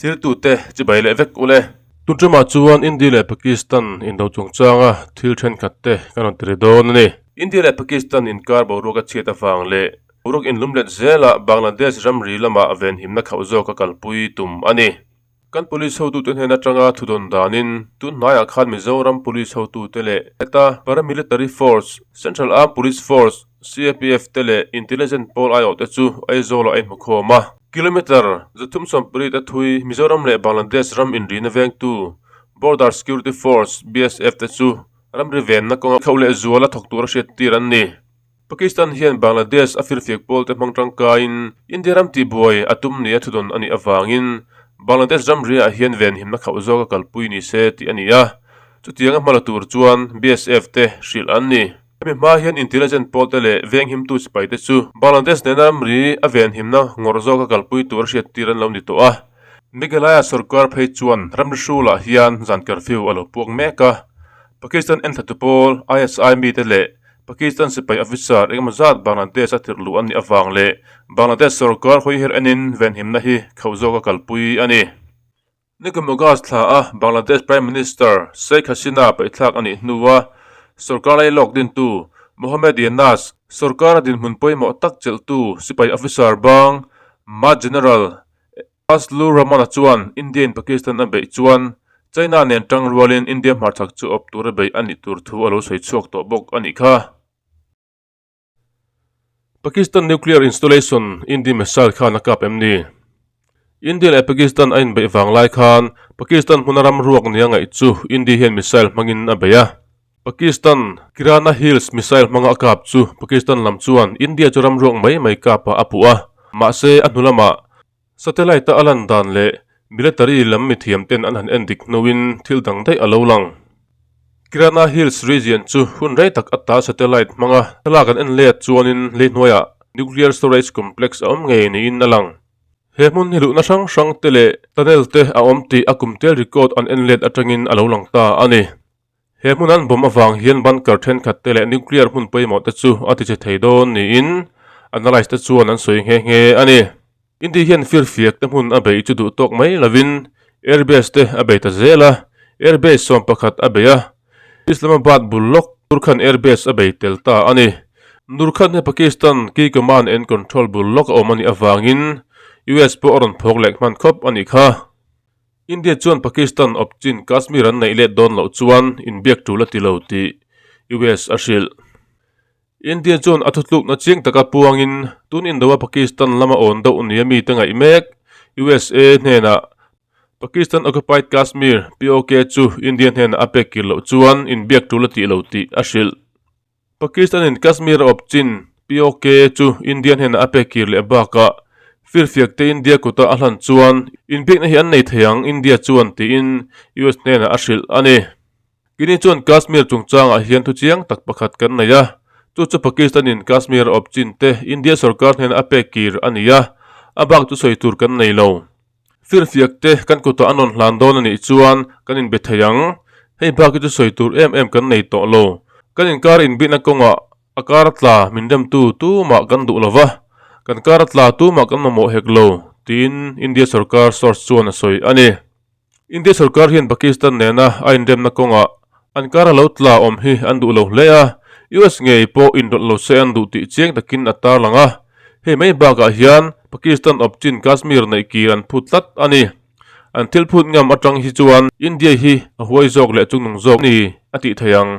Thlirtute chibai leh vek ule. Tun ṭumah chuan India leh Pakistan indo chungchanga thil thenkhat te kan rawn ti ri dawn a ni. India leh Pakistan inkar boruak a chhiat avang leh boruak inlumlet zelah Bangladesh ramri lamah venhimna khauh zawk a kalpui tum a ni. Kan police hotute hnen atanga thudawn danin tun hnaiah khan Mizoram police hotute leh heta paramilitary force, Central Armed Police Force, CAPF, te leh Intelligent pawl aiawhte chu Aizawlah a inhmukhawm a. Kilometre 370 a thui Mizoram leh Bangladesh ram inrina vengtu Border Security Force, BSF, te chu ramri venna kawnga khauh leh zuala thawk tura hriattir an ni. Pakistan hian Bangladesh a firfiak pawlte hmang tangkaiin India ram tihbuai a tum nia thudawn a nih avangin Bangladesh ramriah hian venhimna khauh zawka kalpui ni se tih a ni a, chutianga hma la tur chuan BSF te hrilh an ni. Hemi hma hian intelligent pawlte leh venghimtu sipaite chu Bangladesh nena ramri a venhimna ngawrh zawka kalpui tur a hriattir an lo ni tawh a. Meghalaya sorkar phei chuan ramri hrulah hian zan curfew a lo puak mek a, Pakistan enthlatu pawl ISI mite leh Pakistan sipai officer engemaw zat Bangladesh a tirh luh an nih avang leh Bangladesh sorkar hawi her enin venhimna hi khauh zawk a kalpui a ni. Nikum August thla a Bangladesh Prime Minister Sheikh Hasina paihthlak a nih hnua sorkar lai lawk dintu Mohammed Yunus sorkara dinhmun pawimawh tak chelhtu sipai officer bang Maj General Fazlur Rahman-a chuan India in Pakistan a beih chuan China nen tang rualin India hmarchhak chu awp tura beih a nih tur thu a lo sawi chhuak tawh bawk a nih kha. Pakistan nuclear installation Indi missile khan a kap em ni? India leh Pakistan a inbeih vang lai khan Pakistan hmuna ram ruak nia ngaih chu India hian missile hmangin a bei a. Pakistan Kirana Hills missile hmanga a kap chu Pakistan lam chuan India chu ram ruak mai mai kapah a puh a, mahse a hnu lamah Satellite a lan dan leh military lam mithiam ten an han en dik hnuin thil dang daih a lo lang. Kirana Hills region chu hun rei tak ata satellite hmanga thlalak an en let chuanin lei hnuaiah nuclear storage complex a awm ngei niin a lang. He hmun hi luhna hrang hrang te leh tunnel te a awm tih a kumtel record an en let atangin a lo lang ta a ni. He hmun an bawm avang hian bunker thenkhat te leh nuclear hmun pawimawh te chu a tichhe thei dawn niin analyst te chuan an sawi nghe nghe a ni. India hian firfiak te hmun a beih chu duh tawk mai lovin airbase te a bei ta zel a, airbase 11 a bei a, Islamabad bul lawk Nurkhan airbase a bei tel ta a ni. Nurkhan hi Pakistan key command and control bul lawk a awm a nih avangin US pawh a rawn phawk leh hman khawp a nih kha. India chuan Pakistan awp chin Kashmir an neih let dawn loh chuan inbiak tul a ti lo tih US a hrilh. India chuan a thutlukna chiang taka puangin tun Indo-a Pakistan lama awn deuh nia mite ngaih mek USA hnenah Pakistan Occupied Kashmir, POK, chu India hnenah a pek kir loh chuan inbiak tul a tih lo tih a hrilh. Pakistan-in Kashmir a awp chin, POK, chu India hnenah a pek kir leh bakah firfiak te India kuta a hlan chuan inbiakna hi an nei thei ang India chuan tiin US hnenah a hrilh a ni. Kini chuan Kashmir chungchangah hian thu chiang tak pakhat kan nei a, chu chu Pakistan-in Kashmir a awp chin te India sorkar hnenah a pek kir a ni a, a bak chu sawi tur kan nei lo. Firfiak te kan kutah a nawn hlan dawn a nih chuan kan inbe thei ang. Hei bak hi chu sawi tur em em kan nei tawh lo. Kan inkar inbihna kawngah a kar tla min remtu tumah kan duh lo va, kan kar tla tumah kan mamawh hek lo, tiin India sorkar source chuan a sawi a ni. India sorkar hian Pakistan nena a inremna kawngah an kar a lo tla awm hi an duh lo hle a, US ngei pawh inrawlh lo se an duh tih chiang takin a tarlang a. Hei mai bakah hian Pakistan awp chin Kashmir neih kir an phut tlat a ni. An thil phut ngam atang hi chuan India hi a huai zawk leh chungnung zawk ni a tih theih ang.